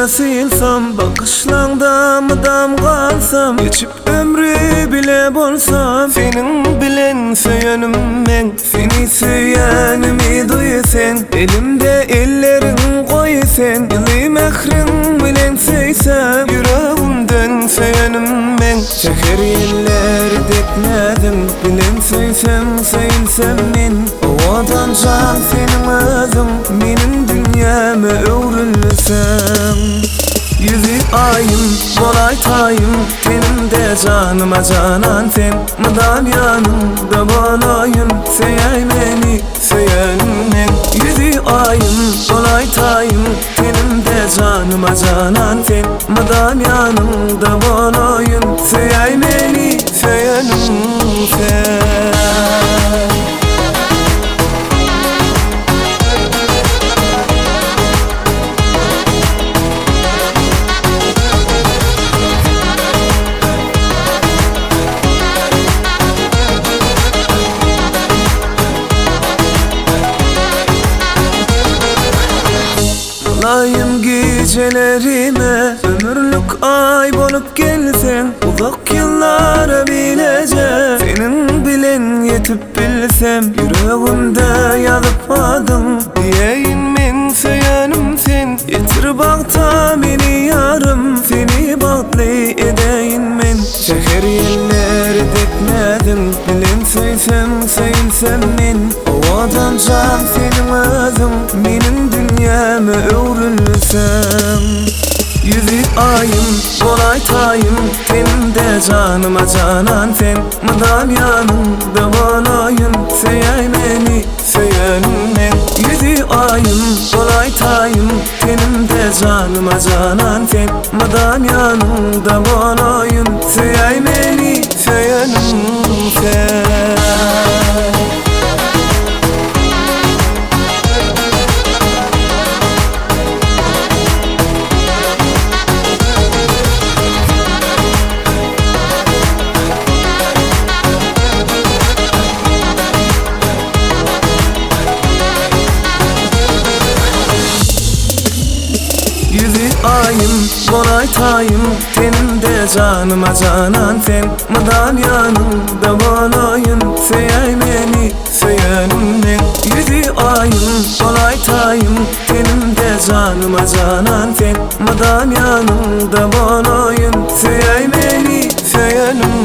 Ýere sylsam, bakyşlaňda mydam galsam, Geçip ömri bile bolsam, Seniň bilen söýenim meň, Seni söýenimi duý sen, Elimde elleriň goý sen, Ýyly mähriň bilen söýsem, Ýüregimden söýenim meň. Säher ýelleri dek näziň bilen söýsem, söýülsem men, Owadan jan seniň özüň, Meniň dünýäme öwrülseň. Ýüzi aýym, bolaý taýym, Tenimde janyma janan sen, Mydam ýanyňda bolaýyn, Söýäý meni, söýenim men. Ýüzi aýym, bolaý taýym, Tenimde janyma janan sen, Mydam ýanyňda bolaýyn, Söýäý meni, söýenim sen. Mylaýym gijelerime ömürlik aý bolup gelseň, Uzak ýyllara bileje seniň bilen ýetip bilsem, Ýüregimde ýazyp adyň, diýeýin men söýenim sen, Ýetir bagta meni ýarym, seni bagtly edeýin men. Säher ýelleri dek näziň bilen söýsem, söýülsem men, Owadan jan seniň özüň, meniň dünýäme öwrülseň. Ýüzi aýym, bolaý taýym, tenimde janyma janan sen, Mydam ýanyňda bolaýyn, söýäý meni, söýenim men. Ýüzi aýym, bolaý taýym, tenimde janyma janan sen, Mydam ýanyňda bolaýyn, söýäý meni, söýenim sen. Ýüzi aýym, bolaý taýym, Tenimde janyma janan sen, Mydam ýanyňda bolaýyn, Söýäý meni, söýenim men. Ýüzi aýym, bolaý taýym, Tenimde janyma janan sen, Mydam ýanyňda bolaýyn, Söýäý meni, söýenim.